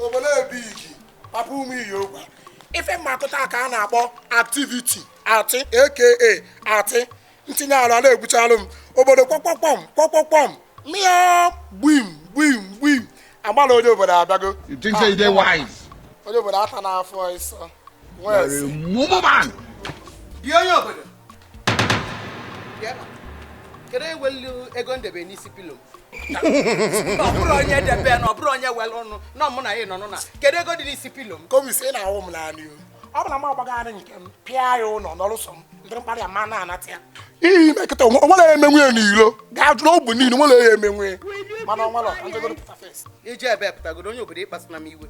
Obodo ebigi papa ụmụ iyi okwu ife mmakụta ka a na-akpọ activity atị aka atị ntinye alụ a na-egbuchalụ m obodo kpọkpọkpọm kpọkpọkpọm mịa gbim gbim gbim agbala onye obodo abịago. You think say you dey wise? Onye obodo ata n'afọ ịsọ. You are a mumu man. Bịa onye obodo. Bịa ebe a. Kedu ewelu ego ndebe n'isi pillow m? Ọ bụrụ onye debe na ọ bụrụ onye welu ọnụ na mụ na ya nọ na kedu ego dị n'isi pillow m? Komis ị na-awụ m naanị o ọ bụla m agbagharị nke m pịa ya ụlọ n'ọlụsọ m ndị mkparị ama na-anata ya ihe ime kịta o nwere eme nwunye n'ilo gaa jụrụ ogbe niile nwere ya eme nwunye mana ọ nwere ọka njegoro pụta first. Ije ebe pụtagoro onye obodo ịkpasuna m iwe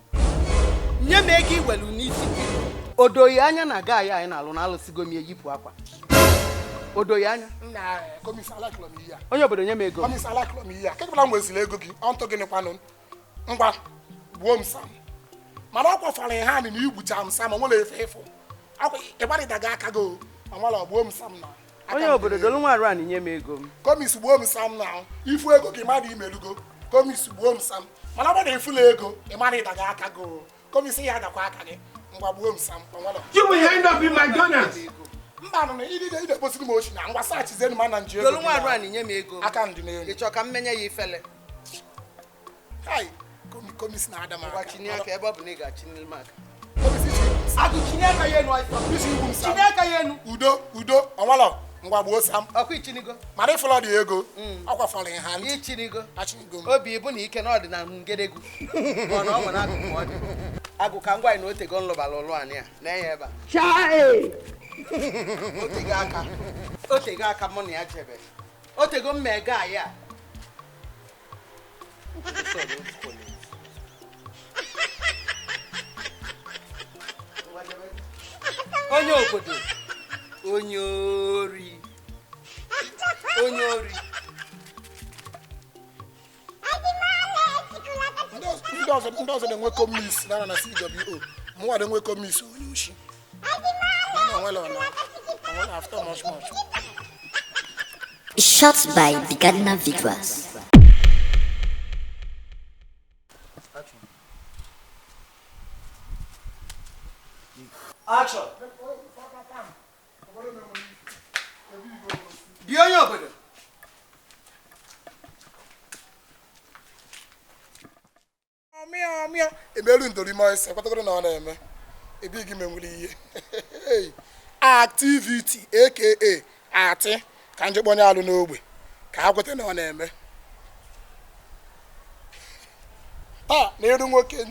nye m ego iwelu n'isi pillow. O doghị anya na gaayị anyị na-alụ na alụsigo m eyipụ akwa o doghị anya. Nna komis alakụlọ m ihe a. Onye obodo nye m ego. Komis alakụlọ m ihe a kekebụla m weziri ego gị ọntụ gịnị kwanụ ngwa gbuo m sam mana ọ kwafara ihe anyị na igbucha m sam o nwere efe ịfụ ịgbarịdaga aka gị o onwere gbuo m sam na Onye obodo dolu nwa arụ anyị nye m ego m. Komis gbuo m sam na ifu ego gị mmadụ imelugo. Komis gbuo m sam mana ọ bụrụ na ifula ego ị mara ịdaga aka gị o komis ya adakwa aka gị ngwa gbuo m sam onwere. You will end up in McDonald's. Mba nụ na ị ga-ekposiri m ochi na ngwa sachizenu ma na nji ego Dolu nwa arụ anyị nye m ego. Aka ndị n'elu. Ị chọọ ka m menye ya ifele? Hai, komis na-ada m Ngwa aka. chinye aka ebe ọ bụ na ị ga-achinye m aka. Komis ichi igbu m sam. Agụ chinye aka ya enu ọsọ. Ichi igbu m sam. Chinye aka ya enu. Udo udo onwere ngwa gbuo sam. Ọkwa ichinigo. Mana ịfụlọ dị ego ọ kwafọrọ ha ntị. Ichinigo. Achinigo m. Obi bụ na ike na ọ dị na ngedegwu. Ọ na ọ nwere akụkụ ọ dị. Agụ ka ngwa anyị na otego nlụbara ụlụ anyị a na-enye ebe a. Otego aka. Otego aka mụ na ya chebe. Otego mma ego anyị a. Onye obodo. Onye ori. Onye ori. Ndị ọzọ na-enwe komis na na CWO mụnwa na-enwe komis onye oshi. Mana onwere ọ na onwere after much much. Shot by the Gardner Visuals. Action. Bịa onye obodo. Mịa mịa emelu ndorimo ese kwatagoro na ọ na-eme ebighị m enwere ihe. Activity aka atị ka njikpọ onye alụ n'ogbe ka ha kweta na ọ na-eme taa na eru nwoke